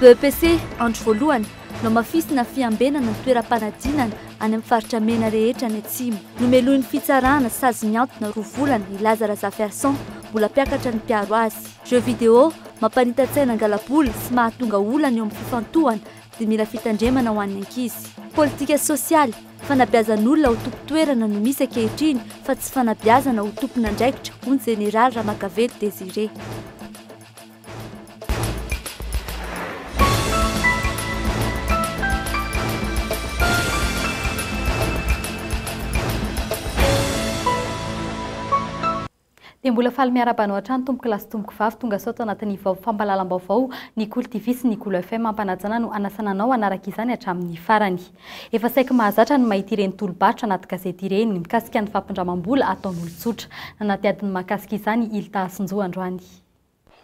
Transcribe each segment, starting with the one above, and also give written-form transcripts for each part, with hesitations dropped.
BEPC, andro voalohany, nohamafisina fiambenana ny toeram-panadinana any amin'ny faritra mena rehetra any atsimo. Nomelohin'ny fitsarana sazy mihantona 2 volana i Laza Razafiarison, mbola mpiakatra ny mpiaro azy. Jeux vidéo, mampanita-tsaina angala-bola sy mahatonga olana eo amin'ny fifantohana dia mila fitandremana ho an'ny ankizy. Politika sosialy, fanabeazan'olona ho tompon-toerana no misy ankehitriny fa tsy fanabeazana ho tompon'andraikitra, hoy ny jeneraly Ramakavelo Désiré. Dia mbola faly miarahaba anao hatrany tompoko lahy sy tompoko vavy tonga soa ato anatin'ny fampahalalam-baovao ny Kolo TV sy ny Kolo FM ampanajana no hanasana anao hanaraka izany hatramin'ny farany. Efa saiky mahazatra ny mahita ireny tolo-barotra anaty gazety ireny mikasika ny fampindramam-bola ataon'olon-tsotra. Nanadihady ny mahakasika izany i Hilda Hasinjo androany.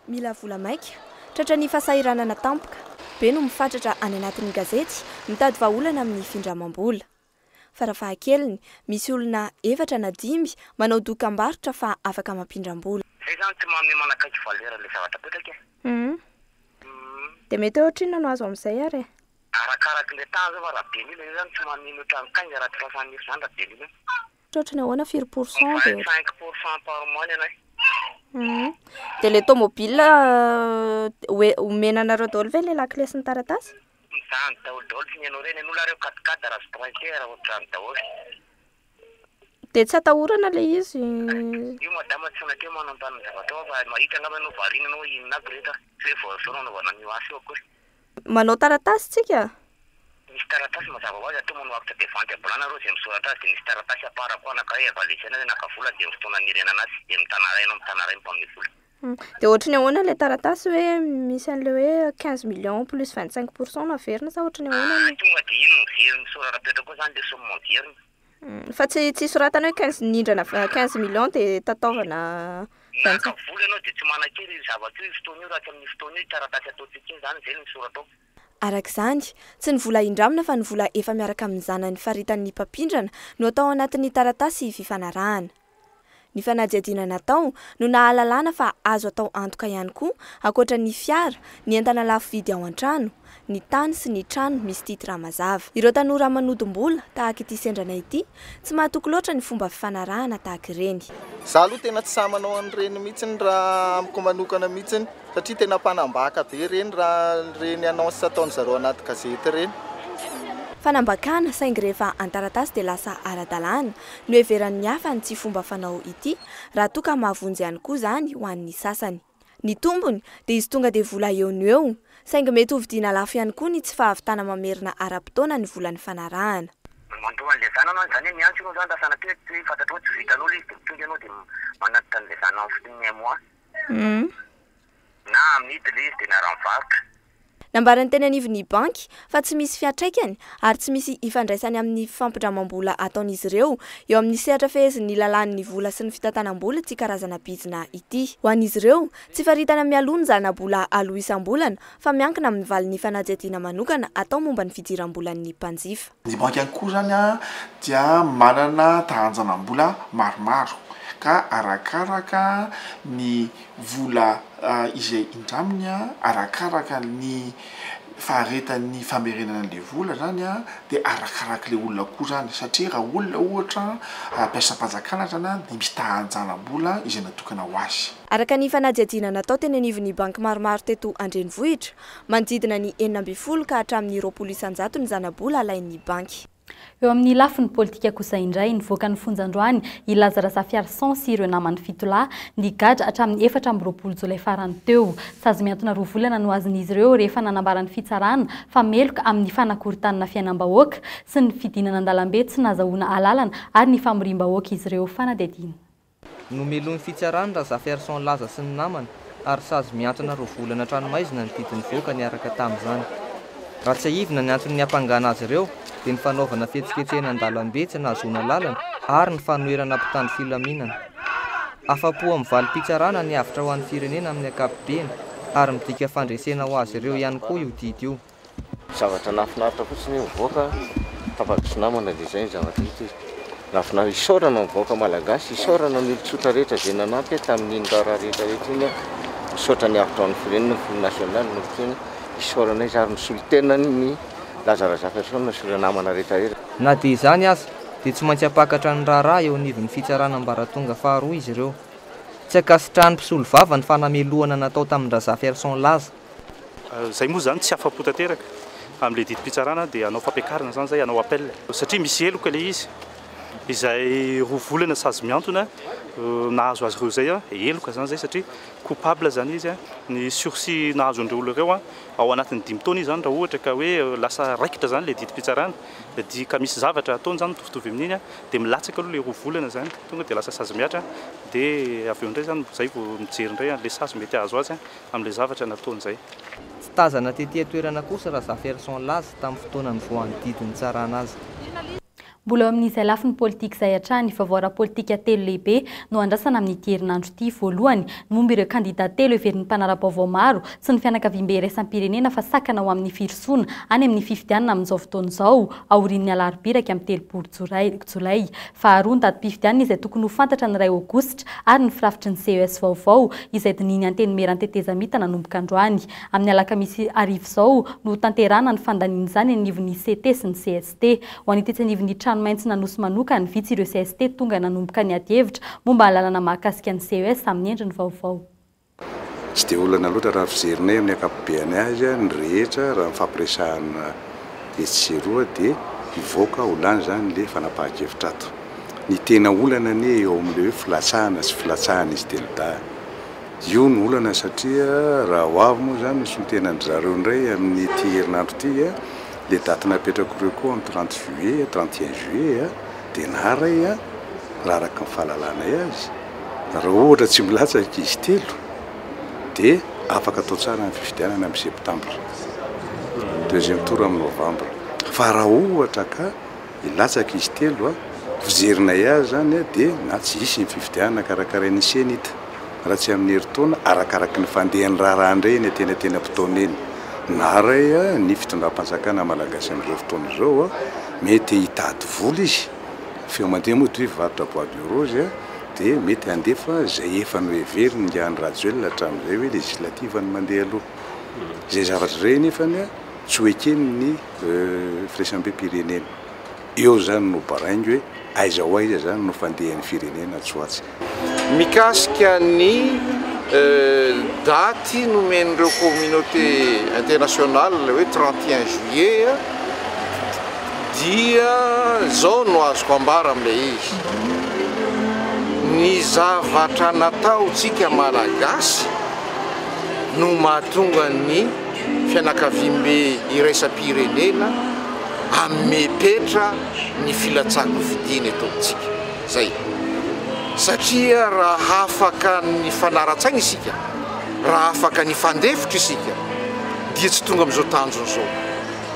Mila vola maika. Tratran'ny fahasahiranana tampoka. Be no mifatratra any anatin'ny gazety mitady vahaolana amin'ny findramam-bola. Farafahakeliny, misy olona efatra na dimy manao dokambarotra fa afaka mampindram-bola. Zay zany tsy manome manakaiky valeur le zavatra apetraka e. Humm. Dia mety hoe ohatrinona no azo amin'izay ary e? Arakaraky le tany zao fa raha be mila io zany tsy manino ohatran'ny kainga raha tsy lasa nify zany raha be mila. Ohatry ny ahoana firy pour cent dia. 25% par mois ny anay. Humm. Dia le tomobile hoe omena anareo daholo ve le lakile sy ny taratasy? Izany daholo daholo tsy ny anao ireny, an'olona ireo quatre quatre raha sprinter ohatr'izany daholo. Dia tsy atahorana ilay izy. Io madama tsy sanatria manontany ny zavatra ao fa mahita angamba ianao variana ianao hoe inona aby ireto a, tsy hoe vao izao no anaovana an'io asa io akory. Manao taratasy tsika? Misy taratasy mazava ho azy atao manao acte de vente à blanc nareo izay misoratra azy dia misy taratasy à part koa anankiray avaliser-na hoe naka vola dia ny fotoana nirenana azy dia mitana iray ianao mitana iray mpanome vola. Dia ohatry ny ahoana ilay taratasy hoe misy an'ilay hoe 15 millions plus 25 pour cent no averina sa ohatry ny ahoana no. Tonga dia iny no miverina misoratra apetraka eo izany ilay somme miverina. Fa tsy tsy soratana hoe 15 nindrana 15 millions dia tataovana Naka vola ianao dia tsy manan-kery io zavatra io io fotoana io raha tsy amin'io fotoana io io taratasy ataontsika io izany izay no misoratra ao. Araka izany, tsy ny vola indramina fa ny vola efa miaraka amin'ny zanany faritan'ny mpampindrana no atao anatin'ny taratasy fifanarahana. Ny fanadihadiana natao no nahalalana fa azo atao antoka ihany koa, ankoatra ny fiara, ny entana lafo vidy ao an-trano, ny tany sy ny trano misy titre mazava. Ireo tanora manodim-bola, tahaka ity sendranay ity, tsy mahatoky loatra ny fomba fifanarahana tahaka ireny. Za aloha tena tsy sahy manao an'ireny mihitsiny raha amiko manokana mihitsiny satria tena mpanambaka be ireny raha ireny annonce ataon'zareo anaty gazety ireny. Fanambakana, saingy rehefa an-taratasy dia lasa ara-dalàna. Noheveran'ny hafa ny tsy fomba fanao ity, raha toa ka mahavonjy ihany koa izany ho an'ny sasany. Ny tombony dia izy tonga dia vola eo no eo, saingy mety hovidiana lafo ihany koa ny tsy fahavitana mamerina ara-potoana ny vola nifanarahana. Mandoa an'ilay zanany aho, izany hoe miantso ianao izany raha sanatria hoe tsy fantatrao hoe tsy vitanao ilay izy dia tonga ianao dia manatitra an'ilay zanany fotsiny un mois. Na amidy ilay izy dia miara-mivarotra. Nambaran'ny teny anivon'ny banky fa tsy misy fiantraikany ary tsy misy ifandraisany amin'ny fampindramam-bola ataon'izy ireo eo amin'ny sehatra fehezin'ny lalàn'ny vola sy ny fitantanam-bola ity karazana bizina ity. Ho an'izy ireo, tsy faritana mialoha ny zana-bola aloa isam-bolana fa miankina amin'ny valin'ny fanadihadiana manokana atao momba ny fidiram-bolan'ny mpanjifa. Ny banky ihany koa izany dia manana tahanjanam-bola maromaro ka arakaraka ny vola izay indraminy arakaraka ny faharetan'ny famerenana an'ilay vola zany dia arakarak'ilay olona koa zany satria raha olona ohatra mpiasam-panjakana zany dia misy tahan-jana-bola izay natokana ho azy. Araka ny fanadihadiana natao teny anivon'ny banky maromaro teto an-drenivohitra, manodidina ny 16 ka hatramin'ny 20% ny zana-bola alain'ny banky. Eo amin'ny lafiny politika kosa indray, nivoaka ny fonja androany i Laza Razafiarison sy ireo namany fito lahy, nigadra hatramin'ny 24 jolay farany teo. Sazy mihantona roa volana no azon'izy ireo rehefa nanambara ny fitsarana fa meloka amin'ny fanakorontanana fiainam-bahoaka sy ny fidinana an-dalambe tsy nazahoana alalana ary ny famoriam-bahoaka izy ireo. Fanadihadiana. Nomelohin'ny fitsarana Razafiarison Laza sy ny namany ary sazy mihantona roa volana an-tranomaizina ny didy nivoaka niaraka tamin'izany. Raha tsiahivina ny antony niampangana azy ireo dia ny fanaovana fihetsiketsehana an-dalambe tsy nahazoana alalana ary ny fanoherana mpitandro filaminana. Afa-po amin'ny valim-pitsarana ny avotra ho an'ny firenena amin'ny ankapobeny ary midika fandresena ho azy ireo ihany koa io didy io. Zavatra nahafinaritra fotsiny hoe mivoaka tapaka namana dia izay ny zavatra hita e. Nahafinaritra, isaorana ny vahoaka malagasy, isaorana ny olon-tsotra rehetra izay nanampy ahy tamin'iny raharaha rehetra rehetra iny aho. Misaotra ny avotra ho an'ny firenena, ny filoha nasionaly no tena. Isaorana izy ary misolo tena ny Laza Razafiarison sy ireo namana rehetra rehetra. Na dia izany aza, dia tsy maintsy hampakatra ny raharaha eo anivon'ny fitsarana ambaratonga faharoa izy ireo. Tsy ankasitrahan'ny mpisolovava ny fanamelohana natao tamin-dRazafiarison Laza. Izay moa izany tsy afa-po tanteraka amin'ilay didim-pitsarana dia hanao fampiakarana izany izay, hanao appel. Satria misy heloka ilay izy, izay 2 volana sazy mihantona nahazo azy ireo izay, heloka izany izay satria coupable izany izy. Ny sursis nahazo an'ireo olona ireo ao anatin'ny 5 taona izy izany raha ohatra ka hoe lasa raikitra izany ilay didim-pitsarana dia ka misy zavatra ataony izany mitovitovy amin'iny dia milatsaka aloha ilay 2 volana izany, tonga dia lasa sazy mihatra dia avy eo indray izany izay vao mijery indray an'ilay sazy mety hahazo azy amin'ilay zavatra nataony izay. Tsy tazana tety an-toerana kosa Razafiarison Laza tamin'ny fotoana nivoahan'ny didy nitsarana azy. Mbola eo amin'izay lafiny politika izay hatrany, vaovao ara-politika telo lehibe no andrasana amin'ity herinandro ity. Voalohany, ny momba ireo kandida telo heverin'ny mpanara-baovao maro sy ny fianakaviambe iraisam-pirenena fa sakana ho amin'ny firosoana any amin'ny fifidianana amin'izao fotoana izao, aorian'ny alarobia 31 jolay. Faharoa, ny datim-pifidianana izay tokony ho fantatra ny iray aogositra ary ny firafitry ny CES vaovao izay dinihin'ny Antenimierantetezamita nanomboka androany. Amin'ny alakamisy hariva izao no hotanterahana ny fandaniana izany eny anivon'ny CT sy ny CST. Ho an'ny tetsy anivon'ny Tranomaintsin'Anosy manokana, vitsy ireo cst tonga nanomboka ny adihevitra momba ny lalana mahakasika ny CES amin'ny endriny vaovao. Tsy dia olana loatra raha fijerinay amin'ny ankapobeany azy ny rehetra raha mifampiresahana etsy sy eroa dia hivoaka ho lany izany ilay fanapahan-kevitra ato. Ny tena olana anie eo amin'ilay hoe filatsahana sy filatsahan'izy telodahy. Io no olana satria raha ho avy moa izany ny solontenan-dry zareo indray amin'ity herinandro ity, ilay daty napetrak'ireo koa amin'ny 30 juillet, 31 juillet dia naray raha araka ny fahalalanay azy. Raha ohatra tsy milatsaka izy telo dia afaka atao tsara ny fifidianana amin'ny septambra, deuxième tour amin'ny novambra. Fa raha ohatra ka hilatsaka izy telo, fijerinay azy izany dia na tsy hisy ny fifidianana karakarain'ny Cenit raha tsy amin'ny herintaona arakaraky ny fandehan'ny raharaha indray eny antenatenam-potoana eny. Na ray ny fitondram-panjakana malagasy amin'izao fotoana izao mety hitady vola izy, feo mandeha moa dia hoe varotra bois de rose, dia mety handefa izay efa noheveriny ingahy Andry Rajoelina hatramin'izay hoe législative no mandeha aloha. Izay zavatra izay anefany tsy ho eken'ny firaisam-pirenena. Eo izany no baraingo hoe aiza ho aiza izany no fandehan'ny firenena atsy ho atsy. Mikasika ny daty nomen'ireo communauté internationale hoe 31 juillet dia izao no azoko ambara amin'ilay izy, ny zavatra nataontsika Malagasy no mahatonga ny fianakaviambe iraisam-pirenena hamepetra ny filatsahan-kofidina eto amintsika. Zay. Satria raha afaka nifanara-tsaina isika, raha afaka nifandefitra isika dia tsy tonga amin'izao tanjona izao.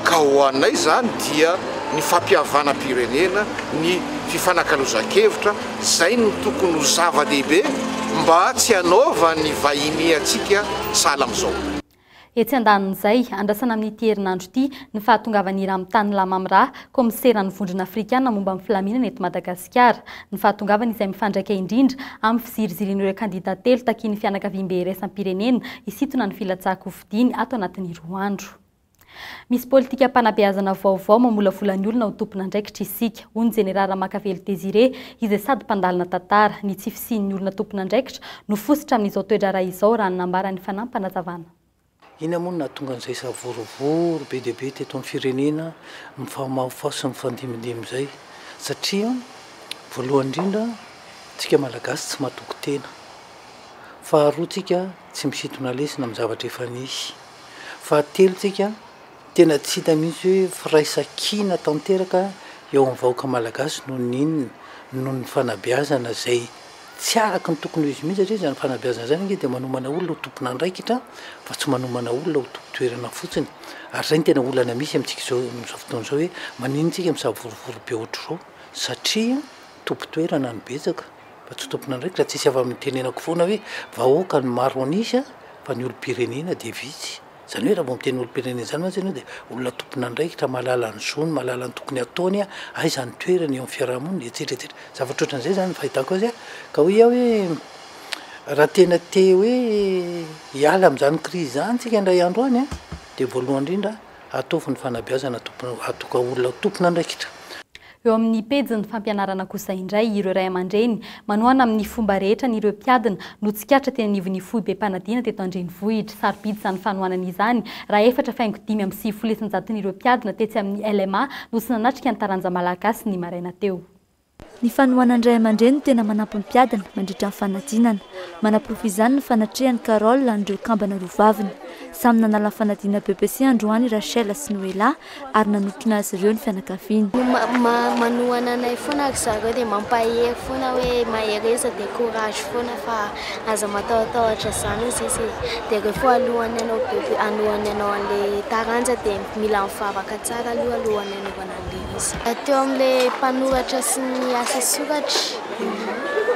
Ka ho anay izany dia ny fampihavanam-pirenena, ny fifanakalozan-kevitra, izay no tokony ho zava-dehibe mba tsy hanaovan'ny vahiny antsika sahala amin'izao. Etsy andanin'izay, andrasana amin'ity herinandro ity ny fahatongavan'i Ramtane Lamamra, kaomiseran'ny Vondrona Afrikana momba ny filaminana eto Madagasikara. Ny fahatongavany izay mifandraika indrindra amin'ny fizirizirian'ireo kandida telo takian'ny fianakaviambe iraisam-pirenena hisintona ny filatsahan-kofidiny ato anatin'ny 2 andro. Misy politikam-panabeazana vaovao mamolavola ny olona ho tompon'andraikitra isika, hoy ny Jeneraly Ramakavelo Désiré, izay sady mpandalina tantara. Ny tsy fisian'ny olona tompon'andraikitra no fositra amin'izao toe-draharaha izao, raha ny nambaran'ny fanampanazavanà. Inona moa no nahatonga an'izay savorovoro be dia be teto amin'ny firenena mifamahofaho sy mifandimbindimby izay? Satria voalohany indrindra tsika Malagasy tsy matoky tena. Faharoa tsika tsy misintona lesona amin'ny zavatra efa nisy. Fahatelo tsika tena tsy hita mihitsy hoe firaisankina tanteraka eo amin'ny vahoaka Malagasy noho ny inona? Noho ny fanabeazana izay tsy araka ny tokony ho izy mihitsy satria izany fanabeazana izany ange dia manomana olona ho tompon'andraikitra fa tsy manomana olona ho tompon-toerana fotsiny. Ary izay no tena olana misy amintsika izao amin'izao fotoana izao hoe maninona tsika misavorovoro be ohatr'izao satria tompon-toerana no betsaka fa tsy tompon'andraikitra. Tsisy afa-mitenenako foana hoe vahoaka no maro an'isa fa ny olom-pirenena dia vitsy. Izany hoe raha vao miteny olom-pirenena izany mantsy ianao dia olona tompon'andraikitra, mahalala ny zony, mahalala ny tokony hataony, aiza ny toerany eo amin'ny fiarahamonina, etsetra etsetra. Zavatra ohatran'izay izany ny fahitako azy. Ka hoy aho hoe raha tena te hoe hiala amin'izany krizy izany isika indray andro any an, Dia voalohany indrindra, ataovy ny fanabeazana tompon, atoka olona tompon'andraikitra. Eo amin'ny pejin'ny fampianarana kosa indray, ireo ray aman-dreny manohana amin'ny fomba rehetra an'ireo mpiadina no tsikaritra teny anivon'ny foibem-panadinana teto an-drenivohitra. Sarobidy izany fanohanana izany raha 4,95 isan-jaton'ireo mpiadina tetsy amin'ny LMA no tsy nanatrika ny taranja malagasy ny maraina teo. Ny fanohanan'ny ray aman-dreny no tena manampy ny mpiadina mandritra ny fanadinana. Manaporofo izany ny fanatrehan'i Carole an'ireo kambana roa vaviny. Samy nanala ny fanadinana BEPC androany i Rachel sy Noella ary nanotrona azy ireo ny fianakaviany. Manohana anay foana ry zareo dia mampahery foana hoe mahereza dia courage foana fa aza matahotahotra izany hozy izy dia rehefa alohan'ny hanao BEPC alohan'ny hanao an'ilay taranja dia mila mivavaka tsara aloha alohan'ny hanaovana an'ilay izy. Teo amin'ilay mpanoratra sy ny asa soratra,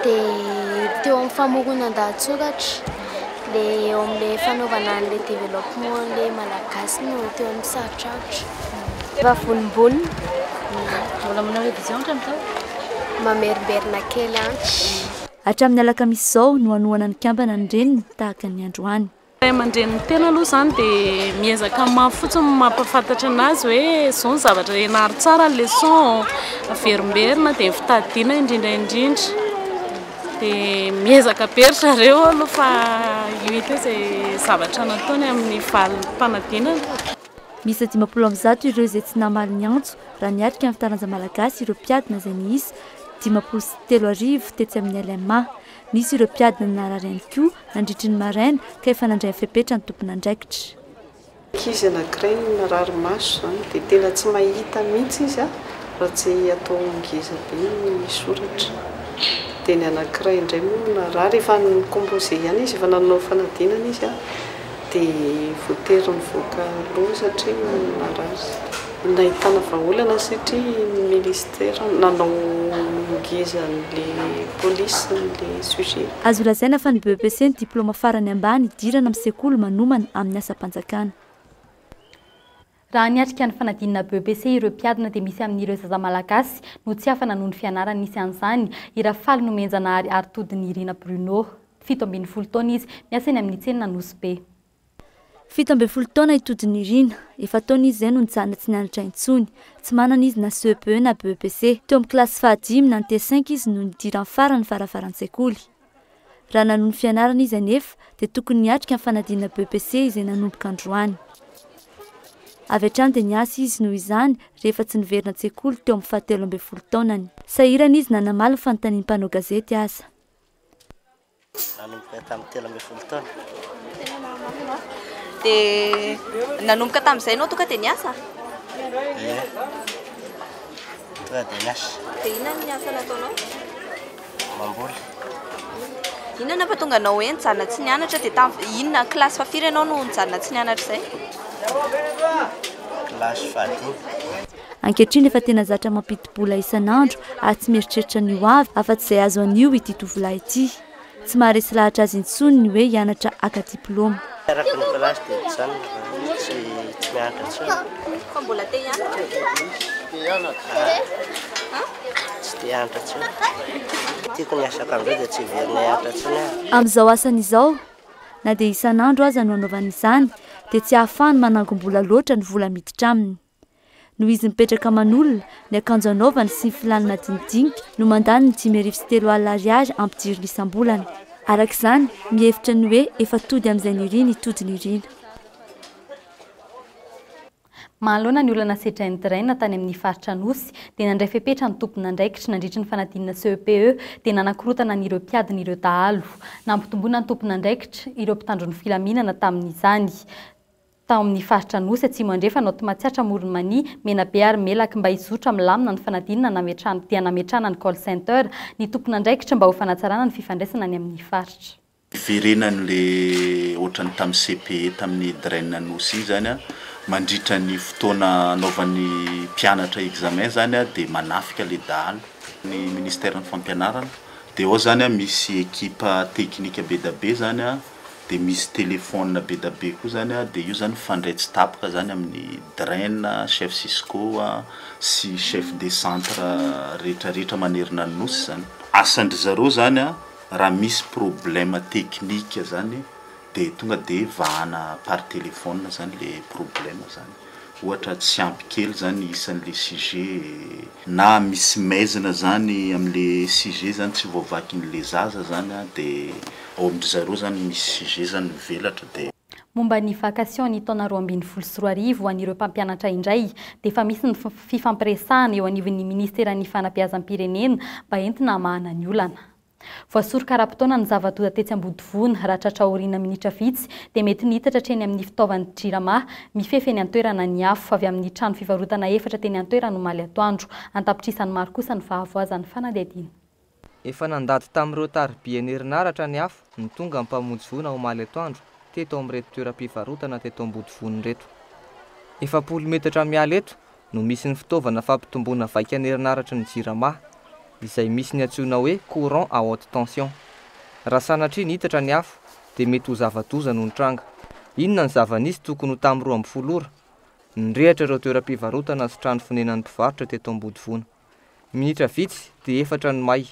dia teo amin'ny famoronan-dahatsoratra, dia eo amin'ilay fanaovana an'ilay développement an'ilay malagasy no teo amin'ny sarotrarotra. Efa vonombonona. Mbola manao révision hatramin'izao? Mamerimberina kely ihany. Hatramin'ny alakamisy izao no hanohana ny kambana ny reniny tahaka ny androany. Ray aman-drenin'ny tena aloha izany dia miezaka mafy fotsiny mampahafantatra an'azy hoe izao ny zavatra ianaro tsara ny leçon, averimberina dia ny fitadidiana indrindra indrindra. Dia miezaka be ry zareo aloha fa io hita eo izay zavatra nataony amin'ny valim-panadinana. Miisa 150 ireo izay tsy namaly ny antso raha niatrika ny taranja malagasy ireo mpiadina izay niisa 30 tetsy amin'ny LMA. Nisy ireo mpiadina narary ihany koa nandritry ny maraina ka efa nandray fepetra ny tompon'andraikitra. Ankizy anankiray narary maso izany dia tena tsy mahita mihitsy izy raha tsy atao ngeza be ny soratra. Dia ny anankiray indray moa narary efa ni-composer ihany izy, efa nanao fanadinana izy dia voatery nivoaka aloha satria narary. Nahitana vahaolana satria ny ministera nanao ngeza an'ilay police an'ilay sujet. Azo lazaina fa ny BEPC ny diplaoma farany ambany hidirana amin'ny sekoly manomana amin'ny asam-panjakana. Raha niatrika ny fanadinana BEPC ireo mpiadina dia misy amin'ireo zaza malagasy no tsy afa-nanohy ny fianarany nisy an'izany i Rafaly Nomenjanahary ary Todinirina Bruno. 17 taona izy, miasa eny amin'ny tsena Nosy Be. 17 taona i Todinirina. Efa-taona izy izay no nijanona tsy nianatra intsony. Tsy manana izy na CEPE na BEPC. Teo amin'ny kilasy fahadimy na ny T5 izy no nidirany farany ny varavaran-tsekoly. Raha nanohy ny fianarana izy anefa dia tokony niatrika ny fanadinana BEPC izay nanomboka androany. Avy hatrany dia niasa izy noho izany rehefa tsy niverina an-tsekoly teo amin'ny fahatelo ambin'ny folo taonany. Sahirana izy na namaly ny fanontanian'ny mpanao gazety aza. Nanomboka tamin'ny 13 taona. Dia nanomboka tamin'izay ianao tonga dia niasa? Ie, tonga dia niasa. Dia inona ny asa nataonao? Mamboly. Inona no nampatonga anao hoe nijanona tsy nianatra dia tamin'ny inona kilasy fahafiry ianao no nijanona tsy nianatra izay? Kilasy fahadimy. Ankehitriny efa tena zatra mampidi-bola isan'andro ary tsy mieritreritra ny ho avy afa-tsy izay azo anio ity tovolahy ity. Tsy maharesy lahatra azy intsony ny hoe hianatra haka diplaoma. Araka ny kilasy dia mijanona fa tsy tsy mianatra intsony. Fa mbola te hianatra? Tsy te hianatra intsony. Tiako ny asako amin'izao dia tsy hiverina hianatra intsony aho. Amin'izao asany izao, na dia isan'andro aza no anaovany izany, dia tsy ahafahany manangom-bola loatra ny vola miditra aminy. Noho izy mipetraka aman'olona, ny akanjo anaovany sy ny filany madinidinika no mandany ny 30 500 ariary ampidiriny isam-bolana. Araka izany, mihevitra ny hoe efa tody amin'izay niriny i Todinirina. Manoloana ny olana sedrain'ny DREN tany amin'ny faritra Anosy dia nandray fepetra ny tompon'andraikitra nandritry ny fanadinana CEPE dia nanakorotana an'ireo mpiadina ireo dahalo. Nampitomboina ny tompon'andraikitra ireo mpitandro ny filaminana tamin'izany. Tao amin'ny faritra Anosy, Atsimo Andrefana, Haute Matsiatra, Amoron'i Mania, Menabe ary Melaky mba hizotra milamina ny fanadinana nametrahana dia nametrahana ny call center ny tompon'andraikitra mba ho fanatsarana ny fifandraisana any amin'ny faritra. Fiverenan'le ohatran'ny tamin'ny CPE tamin'ny DREN Anosy iny zany an, mandritra ny fotoana anaovan'ny mpianatra examen zany an dia manafika le dahalo ny ministère ny fampianarana dia ao zany an misy equipe technique be da be zany an dia misy téléphone be da be koa zany an dia io zany mifandray tsy tapaka zany amin'ny DREN, chef Cisco sy chef de centre rehetra rehetra manerana ny nosy zany. Asan-dry zareo zany an raha misy problème technique zany. de tonga de vahana par téléphone zany le problème zany. Ohatra tsy ampy kely zany isan'le sujet na misy maizina zany am'le sujet zany tsy voavakin'le zaza zany a, de ao amin-dry zareo zany misy sujet zany mivelatra de. Momba ny vacation ny taona 2012 ho an'ireo mpampianatra indray dia efa misy ny fifampiresahana eo anivon'ny ministeran'ny fanabeazam-pirenena mba entina hamahana ny olana. Voasoroka ara-potoana ny zava-doza tetsy Ambodivona. Raha tratra aoriana minitra vitsy dia mety nihitatra hatreny amin'ny fitaovan'ny Jirama mifefy eny an-toerana ny afo avy amin'ny trano fivarotana efatra teny an-toerana omaly atoandro. An-tapitrisany maro kosa ny fahavoazan'ny fanadihadiana. Efa nandady tamin'ireo taribian'ny herinaratra ny afo no tonga ny mpamonjy voina omaly atoandro teto amin'ireto toeram-pivarotana teto Ambodivona ireto. 40 metatra miala eto no misy ny fitaovana fampitomboana vaika ny herinaratry ny Jirama, izay misy ny antsoina hoe courant à haute tension. Raha sanatria nihitatra ny afo dia mety ho zava-doza no nitranga. Inona ny zava-nisy tokony ho tamin'ny 12 ora? Nirehitra ireo toeram-pivarotana sy trano fonenan'ny mpivarotra teto Ambodivona. Minitra vitsy dia efatra no may.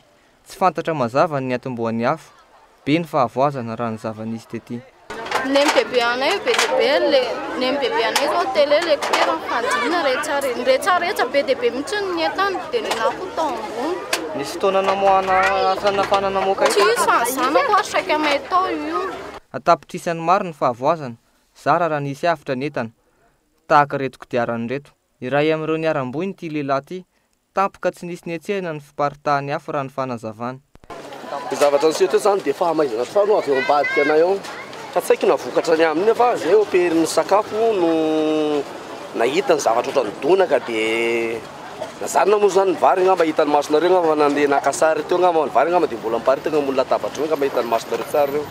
Tsy fantatra mazava ny niantombohan'ny afo. Be ny fahavoazana raha ny zava-nisy tety. Neny bebe anay be dia be le neny bebe anay zao télé le écouteur ny fandriana rehetra rehetra rehetra be dia be mihitsy ny entana dia nenahy koa tao ambony. Nisy fotoana namoahana asa nafana namoaka Tsy hisy fa ny zanako ary saika may tao io. An-tapitrisany maro ny fahavoazana, zara raha nisy avotra ny entana, tahaka ireto kodiarana ireto. Iray amin'ireo niharam-boina ity lehilahy ity, tampoka tsy nisy nihetsehana ny fiparitahan'ny afo raha ny fanazavany. Ny zavatra niseho teo izany dia fahamaizana trano avy eo ambadika anay ao, fa tsy haiko na vokatra ny aminy fa izay eo am-perin'ny sakafo no nahita ny zavatra ohatran'ny donaka dia nazarina moa izany ny vary angamba hitan'ny masonareo angamba fa nandeha naka sary teo angamba ny vary angamba dia mbola miparitaka ambony latabatra eo angamba hitan'ny masonareo tsara ireo.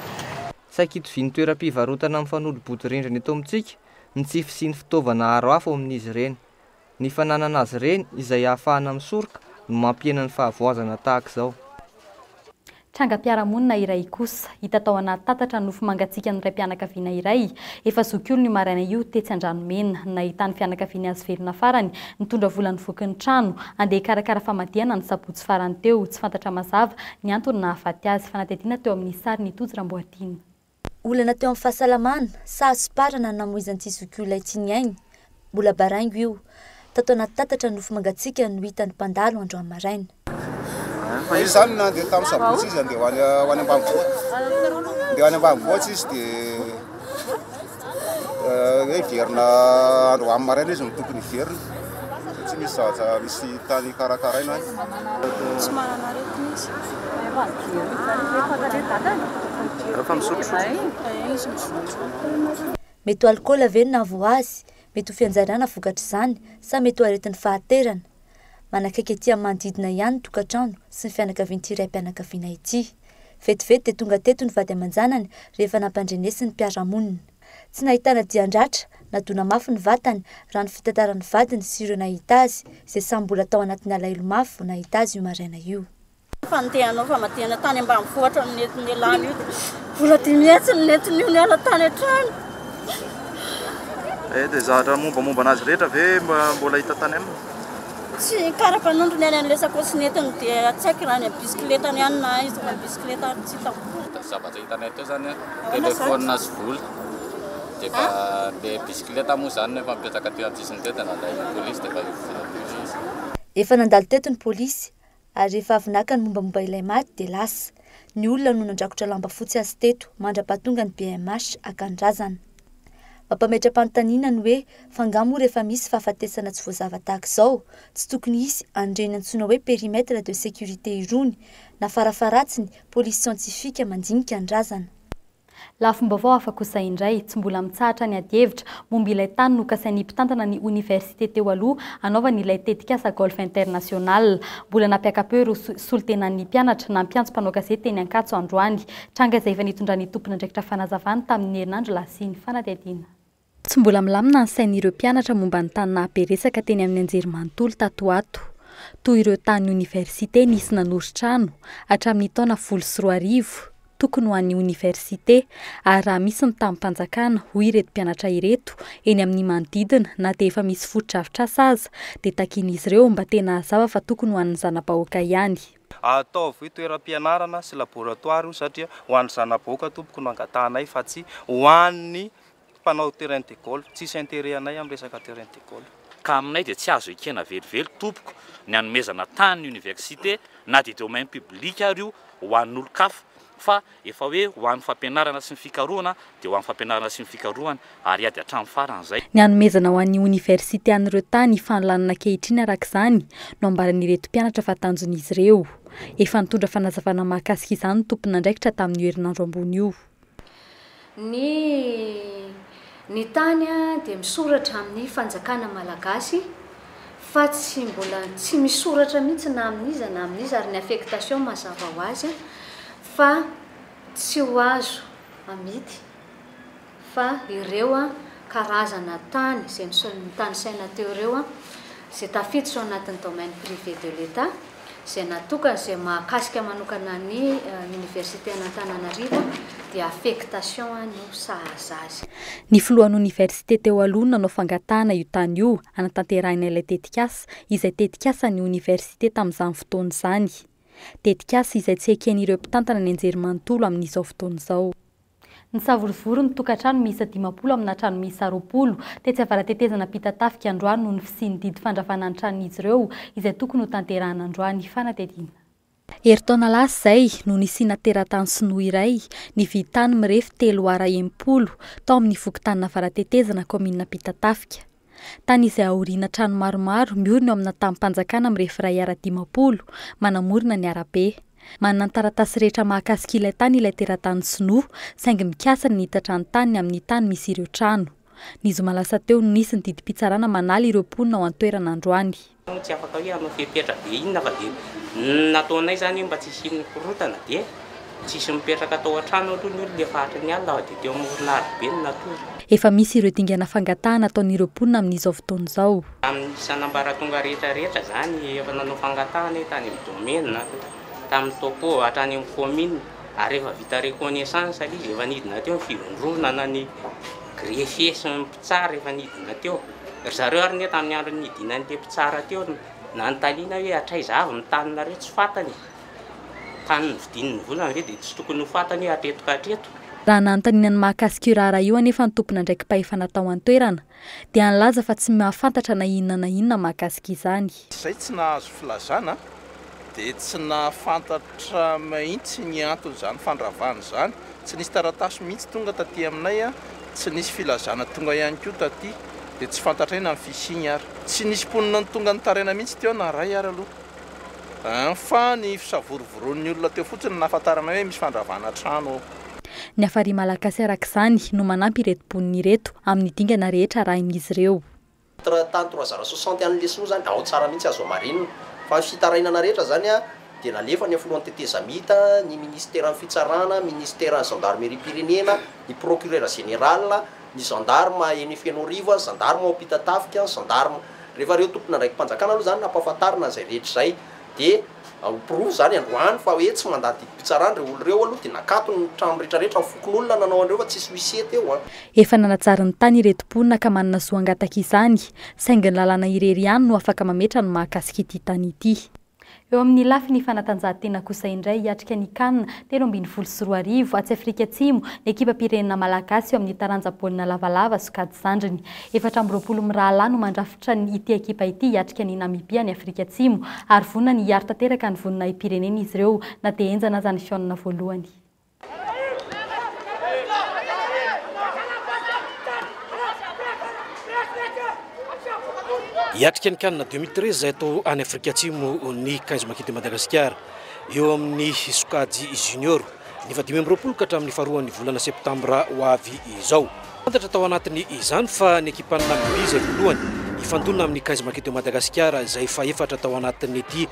Saika itovian'ny toeram-pivarotana mifanolo-bodirindrina eto amintsika ny tsy fisian'ny fitaovana aro afo amin'izy ireny. Ny fananana azy ireny izay ahafahana misoroka no mampihena ny fahavoazana tahaka izao. Trangam-piarahamonina iray kosa, hita tao anaty tatatra ny nofo mangatsiakan'ny raim-pianakaviana iray, efa zokiolona io maraina io tetsy Andranomena. Nahitan'ny fianakaviany azy velona farany, nitondra vola nivoaky ny trano, handeha hikarakara famadihana ny sabotsy farany teo. Tsy fantatra mazava ny antony nahafaty azy. Fanadihadiana teo amin'ny sary Nitojo Ramboatiana. Olana teo amin'ny fahasalamana, sa hasomparana no namoizan'ity zokiolona ity ny ainy? Mbola baraingo io. Tato anaty tatatra ny nofo mangatsiaka no hitan'ny mpandalo androany maraina. Fa izy zany nandeha tamin'ny sabotsy izy handeha ho any ho any ambanivohitra. Handeha ho any ambanivohitra izy dia hoe hiverina androany maraina izy no tokony hiverina satria misy zavatra misy tany karakaraina any. Tsy manana aretina izy. Fa misotrosotro. Izy misotro. Mety ho alikaola ve no nahavoa azy? Mety ho fianjairana vokatr'izany sa mety ho aretin'ny fahaterana? Manakaiky ety amin'ny manodidina ihany ny tokantrano sy ny fianakavian'ity raim-pianakaviana ity. Vetivety dia tonga teto ny vady aman-janany rehefa nampandrenesin'ny mpiara-monina. Tsy nahitana dian-dratra na dona mafy ny vatany raha ny fitantaran'ny vadiny sy ireo nahita azy, izay samy mbola tao anatin'ny alahelo mafy vao nahita azy io maraina io. Fa ndeha hanao famadihana tany ambanivohitra no nentiny nialana io dia vola 500 no nentiny io niala tany an-trano. Eh, dia zavatra mombamomba anazy rehetra ve mbola hita tany aminy? Tsy ny kara-panondrony any amin'ilay sakaosy nentiny dia tsy haiko raha any amin'ny bisikletany any na aiza fa ny bisikileta ary tsy hitako. Zavatra hitanay teo zany an, telephone sy vola, dia efa le bisikileta moa zany efa mipetraka teo an-tsisiny teo dia nalain'ny polisy dia efa io vola io ilay izy. Efa nandalo teto ny polisy ary rehefa avy naka ny mombamomba ilay maty dia lasa. Ny olona no nandrakotra lamba fotsy azy teto mandra-pahatonga ny BMH haka ny razana. Mampametra-panontaniana ny hoe fa angaha moa rehefa misy fahafatesana tsy voazava tahaka izao, tsy tokony hisy an'ireny antsoina hoe périmètre de sécurité irony, na farafaharatsiny polisy siantifika mandinika ny razana. Lafim-baovao hafa kosa indray, tsy mbola mitsahatra ny adihevitra momba ilay tany nokasain'ny mpitantana ny oniversite teo aloha hanaovany ilay tetikasa Golf International. Mbola nampiaka-peo ireo solontenan'ny mpianatra nampiantso mpanao gazety teny Ankatso androany. Tranga izay efa nitondran'ny tompon'andraikitra fanazavana tamin'ny herinandro lasa iny. Fanadihadiana. Tsy mbola milamina ny sain'ireo mpianatra momba ny tany nahabe resaka teny amin'ny anjerimanontolo tato ho ato. Toy ireo tany oniversite nisy nanorin-trano hatramin'ny taona 2010, tokony ho an'ny oniversite, ary raha misy ny tanim-panjakana, hoy ireto mpianatra ireto, eny amin'ny manodidina na dia efa misy fotodrafitrasa aza, dia takian'izy ireo mba tena hazava fa tokony ho an'ny zana-bahoaka ihany. Ataovy hoe toeram-pianarana sy laboratoire io satria ho an'ny zana-bahoaka tompoko no angatahanay fa tsy ho an'ny mpanao terrain de golf. Tsisy intérêt anay amin'ny resaka terrain de golf. Ka aminay dia tsy azo ekena velively tompoko ny hanomezana tany ny université na dia domaine public ary io ho an'olon-kafa fa efa hoe ho an'ny fampianarana sy ny fikarohana dia ho an'ny fampianarana sy ny fikarohana ary hiady hatramin'ny farany izay. Ny hanomezana ho an'ny oniversite an'ireo tany hifanolanana ankehitriny araka izany no ambaran'ireto mpianatra fa tanjon'izy ireo. Efa nitondra fanazavana mahakasika izany ny tompon'andraikitra tamin'io herinandro ambony io. Ny ny tany dia misoratra amin'ny fanjakana malagasy fa tsy mbola tsy misoratra mihitsy na amin'iza na amin'iza ary ny affectation mazava ho azy fa tsy ho azo amidy fa ireo karazana tany izay notanisaina teo ireo izay tafiditra ao anatin'ny domaine privé de l'Etat izay natokana izay mahakasika manokana ny Université an'Antananarivo dia affectation no sahaza azy. Ny filohan'ny oniversite teo aloha no nanao fangatahana io tany io hanatanterahina ilay tetikasa, izay tetikasan'ny oniversite tamin'izany fotoana izany. Tetikasa izay tsy eken'ireo mpitantana ny anjerimanontolo amin'izao fotoana izao. Nisavorovoro ny tokantrano miisa 50 amina trano miisa 20 tetsy Avaratetezana Ampitatafika androany noho ny fisian'ny didy fandravana ny tranon'izy ireo izay tokony hotanterahana androany. Fanadihadiana. Herintaona lasa izay no nisiana teratany sinoa iray nividy tany mirefy telo ara 60 tao amin'ny fokontanin'Avaratetezana kaominina Ampitatafika. Tany izay aoriana trano maromaro miorina eo amina tanim-panjakana mirefy iray ara 50 manamorona ny arabe. Manana ny taratasy rehetra mahakasika ilay tany ilay teratany sinoa, saingy mikasa ny hitatra ny taniny amin'ny tany misy ireo trano. Ny zoma lasa teo no nisy ny didim-pitsarana manala ireo mponina ao an-toerana androany. Tsy afaka hoe hanao fepetra be inona fa dia ny nataonay izany mba tsy hisian'ny korontana dia tsisy mipetraka tao an-trano aloha ny olona efa hatry ny alina fa dia teo amoron'arabe no natory. Efa misy ireo dingana fangatahana ataon'ireo mponina amin'izao fotoana izao. Tamin'ny isan'ambaratonga rehetra rehetra izany efa nanao fangatahana aho tany amin'ny domaine, tamin'ny topo, hatrany amin'ny commune ary efa vita reconnaissance ilay izy, efa nidina teo ny fivondronana, ny greffier sy ny mpitsara efa nidina teo. Ry zareo ary anie tamin'ny andro nidinan'ilay mpitsara teo no nanontaniana hoe hatraiza avy ny taninareo, tsy fantany e! Tany novidiany ny volany ve dia tsy tokony ho fantany hoe hatreto ka hatreto? Raha nanontaniana ny mahakasika io raharaha io anefa ny tompon'andraiki-pahefana tao an-toerana dia nilaza fa tsy mahafantatra na inona na inona mahakasika izany. Izay tsy nahazo filazana dia tsy nahafantatra mihitsy ny anton'izany fandravana izany. Tsy nisy taratasy mihitsy tonga taty aminay, tsy nisy filazana tonga ihany koa taty, dia tsy fantatray na ny fisiany ary. Tsy nisy mponina tonga nitaraina mihitsy teo na iray ary aloha, fa ny fisavorovoroan'ny olona teo fotsiny no nahafantarana hoe misy fandravana trano ao. Ny Hafari Malagasy araka izany no manampy ireto mponina ireto amin'ny dingana rehetra arahin'izy ireo. Entre tany trois heures soixante any lesy moa zany ao tsara mihitsy azo hamarinina fa ny fitarainana rehetra zany a dia nalefa ny filohan'ny tetezamita, ny ministeran'ny fitsarana, ministeran'ny gendarmerie-pirenena, ny procureur général, ny gendarme eny Fenoarivo, ny gendarme ao Ampitatafika, ny gendarme rehefa ireo tompon'andraiki-panjakana aloha zany nampahafantarina an'izay rehetra izay dia Ho porofo izany androany fa hoe tsy mandà didim-pitsarana ireo olona ireo aloha dia nakatony ny trano rehetra rehetra ny fokonolona nanao an'ireo fa tsisy huissier teo an. Efa nanajary ny tany ireto mponina ka manana zo hangataka izany, saingy ny lalàna irery ihany no afaka mametra ny mahakasika ity tany ity. Eo amin'ny lafiny fanatanjahantena kosa indray, hiatrika ny Can 2013 atsy Afrika Atsimo ny ekipam-pirenena malagasy eo amin'ny taranja baolina lavalava sokajy zandriny. 24 mirahalahy no mandrafitra ny ity ekipa ity hiatrika an'i Namibia any Afrika Atsimo ary vonona ny hiaro tanteraka ny voninahi-pirenena izy ireo na dia henjana aza ny fihaonana voalohany. Hiatrika ny Can 2013 izay atao any Afrika Atsimo ny Quinze Makis de Madagasikara eo amin'ny sokajy junior. Ny faha-25 ka hatramin'ny faharoan'ny volana septambra ho avy izao. Fantatra tao anatin' izany fa ny ekipan'i Namibia izay voalohany hifandona amin'ny Quinze Makis de Madagasikara izay fahefatra tao anatin'ity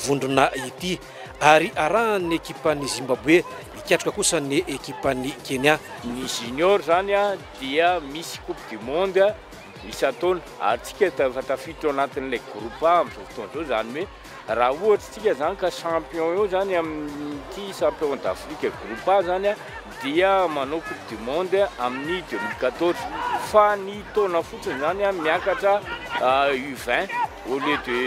vondrona ity ary arahan'ny ekipan'i Zimbabwe hikatroka kosa ny ekipan'i Kenya. Ny junior zany dia misy coupe du monde isan-taona ary tsika efa tafiditra ao anatin'ilay groupe A amin'izao fotoana izao izany hoe Raha ohatra tsika zany ka champion eo zany amin'ity champion d'Afrique groupe A zany dia manao coupe du monde amin'ny 2014 fa ny taona fotsiny zany miakatra U20 au lieu de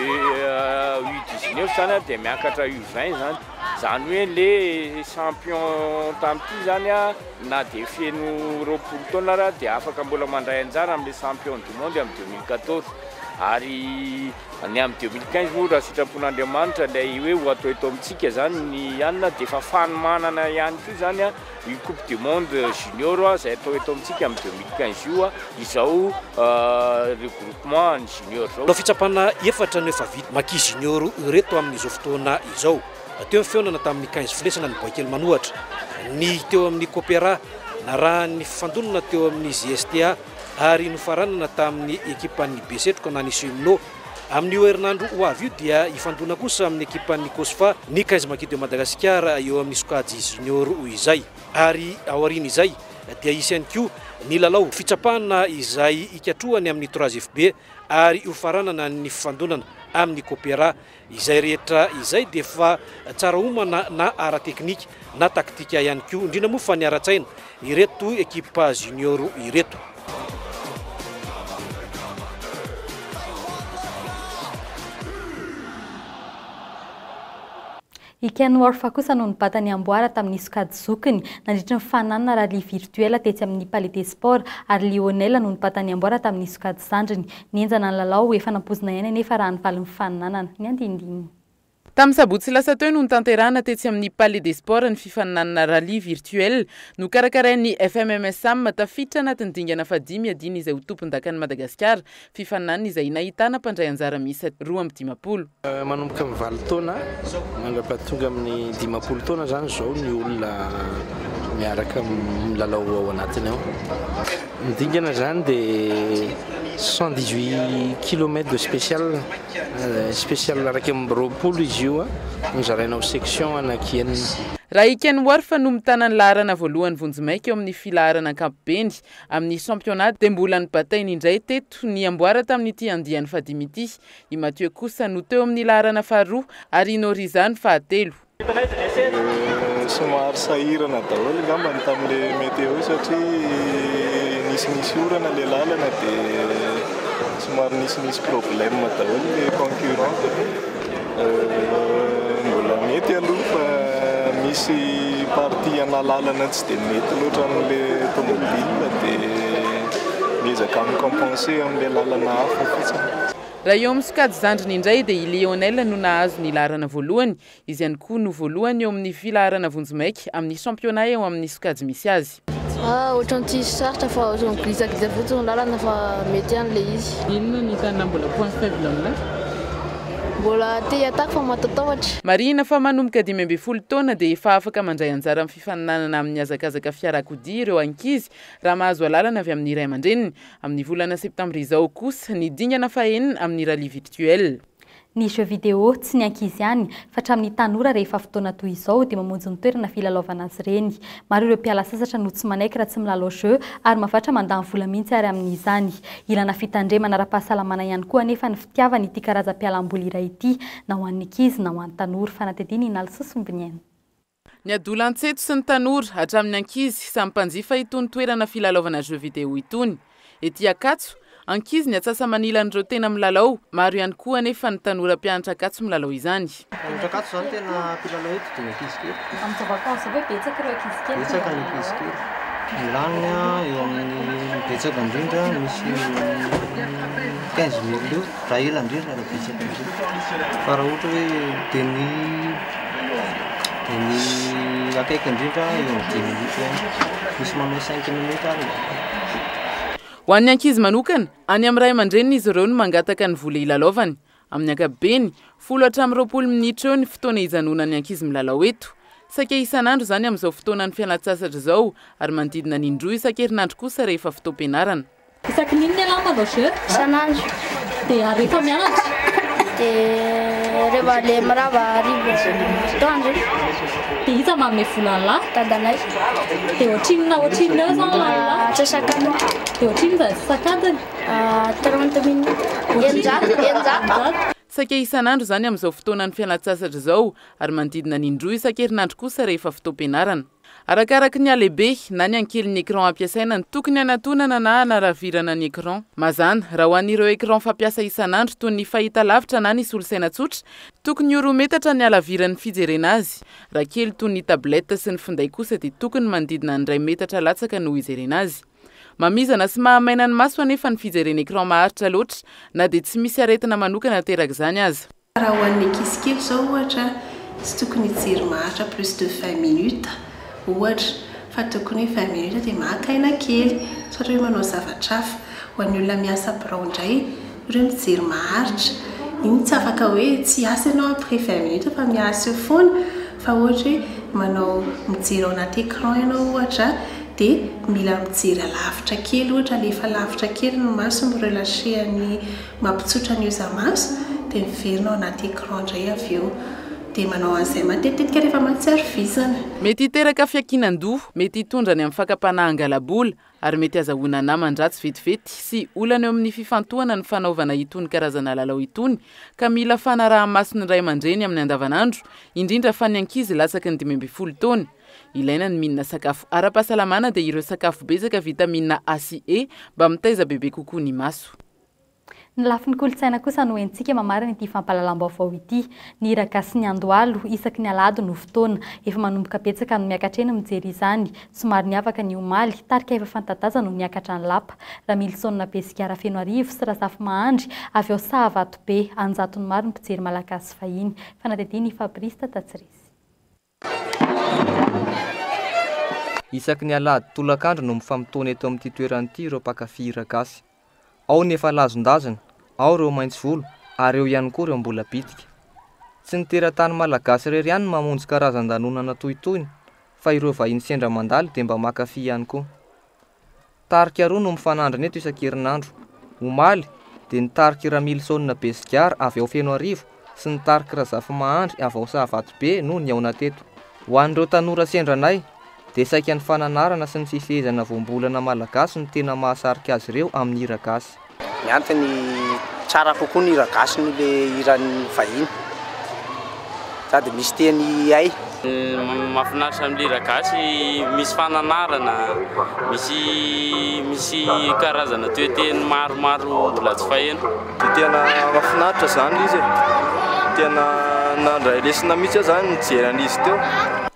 U19. 19 zany a dia miakatra U20 zany. Zany hoe le champion tamin'ity zany a na dia feno 20 taona ara dia afaka mbola mandray anjara amin'le champion du monde amin'ny 2014 ary ny amin'ny 2015 moa raha sitrapon'Andriamanitra ilay hoe ho atao eto amintsika zany ny anina dia efa fanomanana ihany koa zany a io coupe du monde junior izay atao eto amintsika amin'ny 2015 io izao regroupement ny junior zao. Lalao fitsapana efatra no efa vita Makis Junior ireto amin'izao fotoana izao. Teo ny fihaonana tamin'ny Quinze Flesana ny Boaikely Manohatra, ny teo amin'ny Coopera narahan'ny fifandonana teo amin'ny JSTA ary nofaranana tamin'ny ekipan'ny Besetroka na ny Cheminot. Amin'io herinandro ho avy io dia hifandona kosa amin'ny ekipan'ny Cosfa ny Quinze Makis de Madagascar eo amin'ny sokajy junior izay. Ary aorian'izay dia hisy ihany koa ny lalao fitsapana izay hikatrohany amin'ny 3FB ary hofaranana ny fifandonana amin'ny Coopera. Izay rehetra izay dia efa tsara omana na ara-teknika na taktika ihany koa, indrindra moa fa ny ara-tsaina ireto ekipa junior ireto. I Ken Wharfe kosa no nibata ny amboara tamin'ny sokajy zokiny nandritry ny faninanana rallye virtuel tetsy amin'ny Palais des Sports ary Lionel no nibata ny amboara tamin'ny sokajy zandriny. Nihenjana ny lalao efa nampoizina ihany anefa raha ny valin'ny faninanana. Ny andinindininy. Tamin'ny sabotsy lasa teo no notanterahina tetsy amin'ny Palais des Sports ny fifaninanana rallye virtuel nokarakarain'ny FMMSAM tafiditra anatin'ny dingana fahadimy iadiana izay ho tompondakan'i Madagasikara, fifaninanana izay nahitana mpandray anjara miisa 52. Manomboka amin'ny 8 taona mandra-pahatonga amin'ny 50 taona izany izao ny olona miaraka milalao ao anatiny ao. Ny dingana izany dia 118 kilomètres de spécial, spécial 21 izy io nozaraina ho section anankienina. Raha i Ken Wharfe no mitana ny laharana voalohany vonjimaika eo amin'ny filaharana ankapobeny amin'ny championnat dia mbola nobatainy indray teto ny amboara tamin'ity andiany fahadimy ity. I Mathieu kosa no teo amin'ny laharana faharoa ary i Noriza ny fahatelo. Somary sahirana daholo angamba ny tamin'ilay météo satria nisinisy orana ilay lalana dia somary nisinisy problème daholo ilay concurrent. Mbola mety aloha fa misy partie ana lalana tsy dia mety loatra amin'ilay tomobile dia miezaka mi-compenser amin'ilay lalana hafa fotsiny. Raha eo amin'ny sokajy zandriny indray dia i Lionel no nahazo ny laharana voalohany, izy ihany koa no voalohany eo amin'ny filaharana vonjimaika amin'ny championnat eo amin'ny sokajy misy azy. Ohatran'ny tsy sarotra fa ohatran'ny glisagisa fotsiny ny lalana fa mety ihany ilay izy. Inona ny hitanao mbola point faible amin'ilay? Mbola te hiatako fa matatahotra. Marihina fa manomboka 15 taona dia efa afaka mandray anjara amin'ny fifaninanana amin'ny hazakazaka fiarakodia ireo ankizy raha mahazo alalana avy amin'ny ray aman-dreniny. Amin'ny volana septambra izao kosa ny dingana fahenina amin'ny rallye virtuel. Ny jeux vidéo, tsy ny ankizy ihany, fa hatramin'ny tanora rehefa fotoana toy izao dia mamonjy ny toerana filalaovana azy ireny. Maro ireo mpiala sasatra no tsy manaiky raha tsy milalao jeux ary mahavatra mandany vola mihitsy ary amin'izany. Ilana fitandremana ara-pahasalamana ihany koa anefa ny fitiavana ity karazam-pialamboly iray ity, na ho an'ny ankizy na ho an'ny tanora. Fanadihadiana i Nalisoa Sombiniaina. Ny adolantsento sy ny tanora, hatramin'ny ankizy, samy mpanjifa itony toerana filalaovana jeux vidéo itony. Ety Ankatso, ankizy ny atsasa-manilan'ireo tena milalao, maro ihany koa anefa ny tanora mpianatra Ankatso milalao izany. Mpianatra Ankatso izany tena mpilalao eto dia ny ankizy kely. Amin'izao vacances izao ve betsaka ireo ankizy kely? Betsaka ny ankizy kely. Ny laniny eo amin'ny betsaka indrindra misy eo amin'ny 15 mille eo, raha ela indrindra raha betsaka indrindra. Fa raha ohatra hoe dia ny dia ny akaiky indrindra eo amin'ny dimy minitra ihany. Misy manao cinq minutes ary. Ho an'ny ankizy manokana, any amin'ny ray aman-dreniny izy ireo no mangataka ny vola hilalaovany. Amin'ny ankapobeny, 10 hatramin'ny 20 minitra eo ny fotoana hijanonan'ny ankizy milalao eto. Saika isan'andro izany amin'izao fotoanan'ny fialan-tsasatra izao ary manodidina ny indroa isan-kerinandro kosa rehefa fotoam-pianarana. Isaky ny inona ialahy manao jeu? Isan'andro. Dia ary rehefa mianatra? Dia rehefa le mirava hariva atoandro. Dia iza manome vola an'lah? Dadanay. Dia ohatrinona ohatrinona eo izany lanin'lah? Antsasak'adiny. Dia ohatrinona izany antsasak'adiny? 30 minutes. 600. 600. Saika isan'andro izany amin'izao fotoanan'ny fialan-tsasatra izao ary manodidina ny indroa isan-kerinandro kosa rehefa fotoam-pianarana. Arakaraky ny halehibe na ny hankelin'ny écran ampiasaina no tokony hanatonana na hanaravirana ny écran. Mazàna, raha ho an'ireo écran fampiasa isan'andro toy ny fahitalavitra na ny solosaina tsotra, tokony ho 2 metatra ny halaviran'ny fijerena azy. Raha kely toy ny tablette sy ny finday kosa dia tokony manodidina ny iray metatra latsaka no hijerena azy. Mamizana sy mahamaina ny maso anefa ny fijerena écran maharitra loatra na dia tsy misy aretina manokana aterak'izany aza. Raha ho an'ny ankizy kely izao ohatra, tsy tokony hijery maharitra plus de 20 minutes ohatra fa tokony hoe 20 minutes dia maka aina kely, tsy ohatra hoe manao zavatra hafa. Ho an'ny olona miasa birao indray, ohatra hoe mijery maharitra, iny tsy afaka hoe tsy hiasa ianao après 20 minutes fa miasa eo foana fa ohatra hoe manao mijery ao anaty écran ianao ohatra dia mila mijery alavitra kely ohatra alefa lavitra kely ny maso mi-relâcher ny mampitsotra ny hoza-maso dia miverina ao anaty écran indray avy eo dia manao an'izay matetitetika rehefa mahatsiaro vizana. Mety hiteraka fiankinan-doha, mety hitondra any amin'ny fakam-panahy hangala-bola, ary mety hazahoana naman-dratsy vetivety sy olana eo amin'ny fifantohana ny fanaovana itony karazana lalao itony ka mila fanaraha-mason'ny ray aman-dreny amin'ny andavanandro, indrindra fa ny ankizy latsaky ny 15 taona. Ilaina ny mihinana sakafo ara-pahasalamana dia ireo sakafo betsaka vitamina A sy E mba mitaiza bebe kokoa ny maso. Ny lafiny kolontsaina kosa no entintsika mamarana ity fampahalalam-baovao ity. Ny hira gasy ny Andohalo, isaky ny alahady no fotoana. Efa manomboka betsaka no miakatra eny mijery izany. Somary niavaka ny omaly, tarika efa fanta-daza no niakatra ny lapa. Ramilison Besigara Fenoarivo sy Razafimahandry avy ao Sahavatobe, an-jatony maro ny mpijery malagasy fahiny. Fanadihadian'i Fabrice Tatatsiresy. Isaky ny alahady tolakandro no mifamotoana eto amin'ity toerana ity ireo mpankafy hira gasy. Ao ny efa lazondazona, ao ireo maitso volo ary eo ihany koa ireo mbola bitika. Tsy ny teratany malagasy irery ihany no mamonjy karazan-danonana toy itony fa ireo vahiny sendra mandalo dia mba mankafy ihany koa. Tarika roa no mifanandrina eto isan-kerinandro. Omaly, dia ny tarik'i Ramilison Besigara avy ao Fenoarivo sy ny tarik'i Razafimahandry avy ao Sahavatobe no nihaona teto. Ho an'ireo tanora sendra anay, dia saika ny fananarana sy ny fifehezana voambolana malagasy no tena mahasarika azy ireo amin'ny hira gasy. Ny antony, tsara kokoa ny hira gasy noho ilay hiran'ny vahiny. Sady misy teny hay. Mahafinaritra amin'ny hira gasy, misy fananarana, misy misy karazana toeteny maromaro mbola tsy faheno. Dia tena mahafinaritra izany ilay izy e. Tena nandray lesona mihitsy aho izany nijery an'izy teo.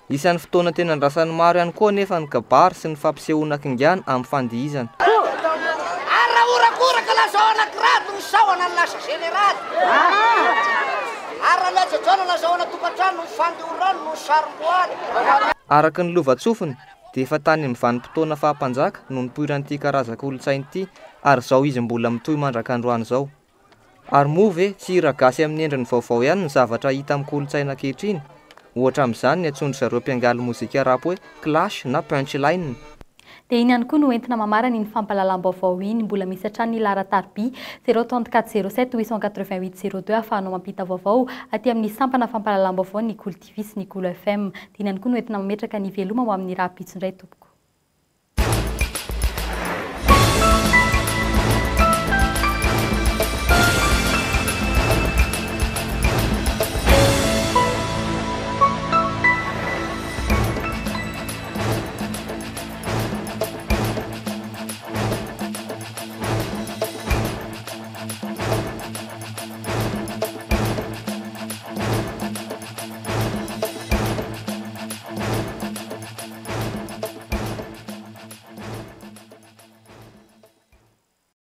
Isan'ny fotoana tena andrasan'ny maro ihany koa anefa ny kabary sy ny fampisehoana kingana amin'ny fandihizana. Ary raha horakoraka lazao anakirado ny sahona ny lasa jeneraly. Ary raha mihajajaona lazaoana tokantrano no fandiorano no sarom-boaly. Araka ny lovantsofina dia efa tany amin'ny vanim-potoana faha-mpanjaka no nipoiran'ity karazan-kolontsaina ity ary izao izy mbola mitohy mandrak'androany izao. Ary moa ve tsy hira gasy amin'ny endriny vaovao ihany ny zavatra hita amin'ny kolontsaina ankehitriny? Ohatra amin'izany ny antsoin-dry zareo mpiangaly mozika rap hoe clash na punchline. Dia iny ihany koa no entina mamarana iny fampahalalam-baovao iny. Mbola misy hatrany ny laharan-tariby 0 34 07 888 02 ahafahanao mampita vaovao aty amin'ny sampana fampahalalam-baovao ny Kolo TV sy ny Kolo FM. Dia iny ihany koa no entina mametraka ny veloma ho amin'ny rahampitso indray tompoko.